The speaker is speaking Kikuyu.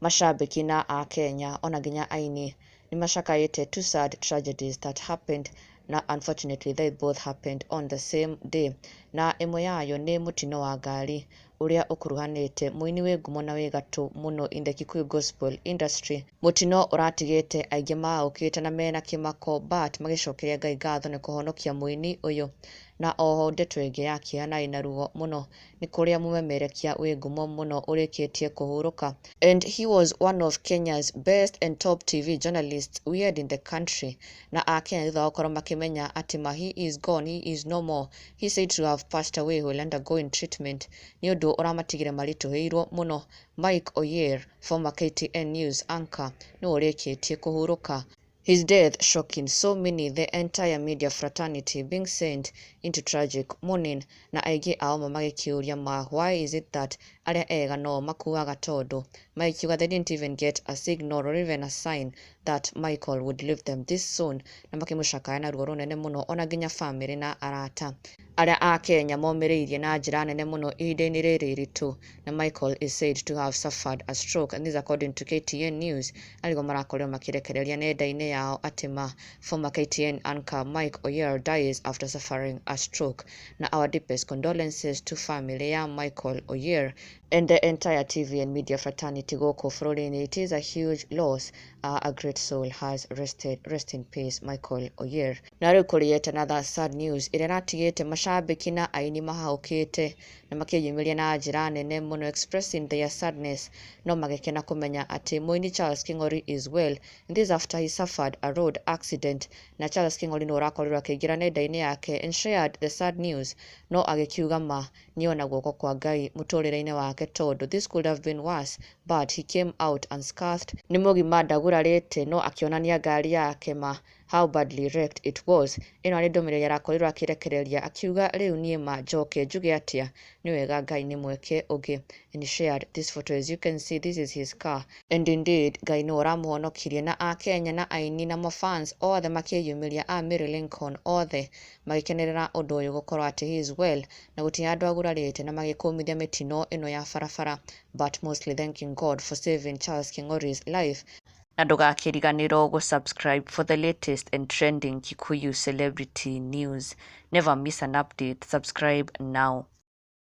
Macambĩki na akenya ona nginya aini nĩ macakaĩte two sad tragedies that happened, na unfortunately they both happened on the same day. Na ĩmwe yayo nĩ mũtino wa ngari ũrĩa ũkuruhanĩte mũini wĩ ngumo na wĩ gatũ mũno in the Kikuyu gospel industry, mũtino ũratigĩte aingĩ maũkĩte na mena kĩmako, but magĩcokeria Ngai ngatho nĩ kũhonokia mũini ũyũ. Na oho ndeto ĩngĩ ya kĩeha na ĩna ruo mũno nĩ kũrĩa mũmemerekia wĩ ngumo mũno ũrĩkĩtie kũhurũka, and he was one of Kenya's best and top TV journalists we had in the country. Na akenya thutha wa gũkorwo makĩmenya atĩ ma he is gone, he is no more, he said to have passed away while undergoing treatment, nĩ ũndũ ũramatigire maritũhĩirwo mũno. Mike Oyier, former KTN News anchor, nĩwe ũrĩkĩtie kũhurũka. His death shocking so many, the entire media fraternity being sent into tragic mourning, na aingĩ ao ma magĩkĩũria ma why is it that arĩa ega no makuaga, tondũ magĩkiuga they didn't even get a signal or even a sign that Michael would leave them this soon, na makĩmũcakaya na ruo rũnene mũno, ona nginya famĩlĩ na arata arĩa a Kenya momĩrĩirie na njĩra nene mũno ihinda-inĩ rĩrĩ iritũ. Na Michael is said to have suffered a stroke, and this according to KTN News, arĩguo marakorirwo makĩrekereria nenda-inĩ yao atĩ ma former KTN anchor Mike Oyier dies after suffering a stroke. Na our deepest condolences to family ya Michael Oyier and the entire TV and media fraternity gũkũ bũrũri-inĩ. It is a huge loss. A great soul has rested. Rest in peace, Michael Oyier. Na rĩu kũrĩ yet another sad news ĩrĩa ĩratigĩte macambĩki na aini mahaũkĩte na makĩyumĩria na njĩra nene mũno, expressing their sadness, no magĩkena kũmenya atĩ mũini Charles King'ori is well, and this after he suffered a road accident. Na Charles King'ori nĩ ũrakorirwo akĩingĩra nenda-inĩ yake and shared the sad news, no agĩkiuga ma nĩona guoko kwa Ngai mũtũrĩre-inĩ wake, tondũ this could have been worse, but he came out unscathed. Nĩ mũgima, ndagurarĩte, no akĩonania ngari yake ma how badly wrecked it was. Ĩno nĩ ndũmĩrĩri arakorirwo akĩrekereria akiuga, "Rĩu niĩ ma njoke njuge atĩa? Nĩ wega Ngai nĩ mweke ũngĩ." And he shared this photo. As you can see, this is his car, and indeed Ngai nĩwe ũramũhonokirie. Na akenya na aini na mafans othe makĩyumĩria, a Mary Lincoln othe magĩkenerera ũndũ ũyũ gũkorwo atĩ he is well na gũtirĩ handũ agurarĩte, na magĩkũmithia mĩtino ĩno ya barabara, but mostly thanking God for saving Charles King'ori's life. Na ndũgakĩriganĩrwo gũ-subscribe for the latest and trending Kikuyu celebrity news. Never miss an update. Subscribe now.